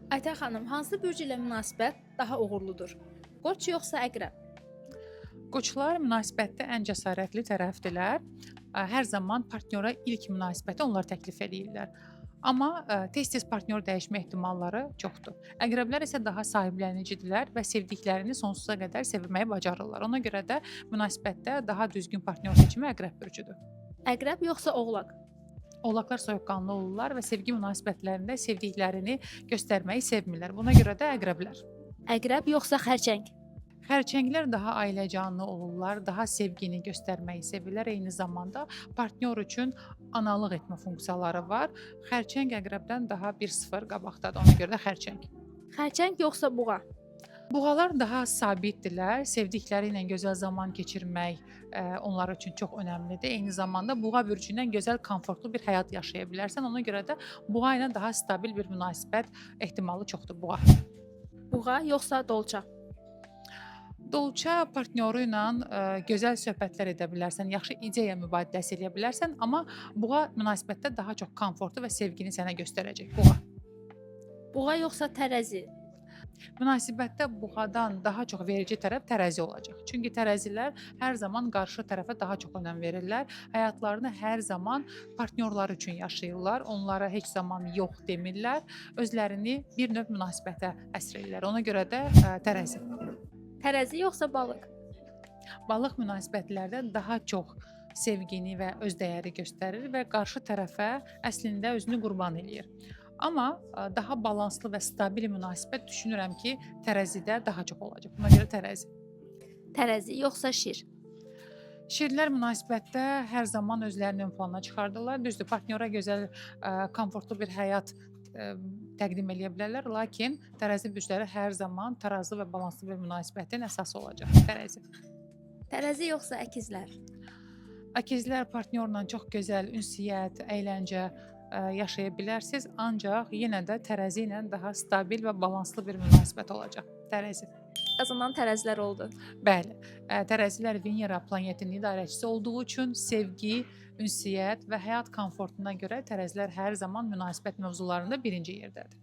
Aytən xanım, hansı bürc ilə münasibət daha uğurludur? Qoç yoxsa əqrəb? Qoçlar münasibətdə ən cəsarətli tərəfdirlər. Hər zaman partnyora ilk münasibəti onlar təklif eləyirlər. Amma tez-tez partnyor dəyişmə ehtimalları çoxdur. Əqrəblər isə daha sahiblənicidirlər və sevdiklərini sonsuza qədər sevməyi bacarırlar. Ona görə də münasibətdə daha düzgün partnyor seçimi əqrəb bürcüdür. Əqrəb yoxsa oğlaq? Oğlaqlar soyuqqanlı olurlar və sevgi münasibətlərində sevdiklərini göstərməyi sevmirlər. Buna görə də əqrəblər. Əqrəb yoxsa xərçəng? Xərçənglər daha ailəcanlı olurlar, daha sevgini göstərməyi sevirlər. Eyni zamanda partnyor üçün analıq etmə funksiyaları var. Xərçəng əqrəbdən daha 1-0 qabaqdadır. Ona görə də xərçəng. Xərçəng yoxsa buğa? Buğalar daha sabitdirlər. Sevdikləri ilə gözəl zaman keçirmək onlar üçün çox önəmlidir. Eyni zamanda buğa bürcü ilə gözəl, komfortlu bir həyat yaşaya bilərsən. Ona görə də buğa ilə daha stabil bir münasibət ehtimalı çoxdur buğa. Buğa yoxsa dolça? Dolça partnyoru ilə gözəl söhbətlər edə bilərsən, yaxşı ideya mübadiləsi eləyə bilərsən, amma buğa münasibətdə daha çox komfortu və sevgini sənə göstərəcək buğa. Buğa yoxsa tərəzi? Münasibətdə buğadan daha çox verici tərəf tərəzi olacaq. Çünki tərəzilər hər zaman qarşı tərəfə daha çox önəm verirlər. Həyatlarını hər zaman partnyorları üçün yaşayırlar. Onlara heç zaman yox demirlər. Özlərini bir növ münasibətə həsr edirlər. Ona görə də tərəzi. Tərəzi yoxsa balıq? Balıq münasibətlərdə daha çox sevgini və öz dəyəri göstərir və qarşı tərəfə əslində özünü qurban eləyir. Amma daha balanslı və stabil münasibət düşünürəm ki, tərəzidə daha çox olacaq. Buna görə tərəzi. Tərəzi yoxsa şir? Şirlər münasibətdə hər zaman özlərini ön plana çıxardırlar. Düzdür, partnyora gözəl, komfortlu bir həyat təqdim eləyə bilərlər, lakin tərəzi bürcləri hər zaman tarazlı və balanslı bir münasibətin əsası olacaq. Tərəzi. Tərəzi yoxsa əkizlər? Əkizlər partnyorla çox gözəl ünsiyyət, əyləncə yaşaya bilərsiniz, ancaq yenə də tərəzi ilə daha stabil və balanslı bir münasibət olacaq. Tərəzi. Qazanan tərəzilər oldu. Bəli, tərəzilər Venera planetinin idarəçisi olduğu üçün sevgi, ünsiyyət və həyat komfortuna görə tərəzilər hər zaman münasibət mövzularında birinci yerdədir.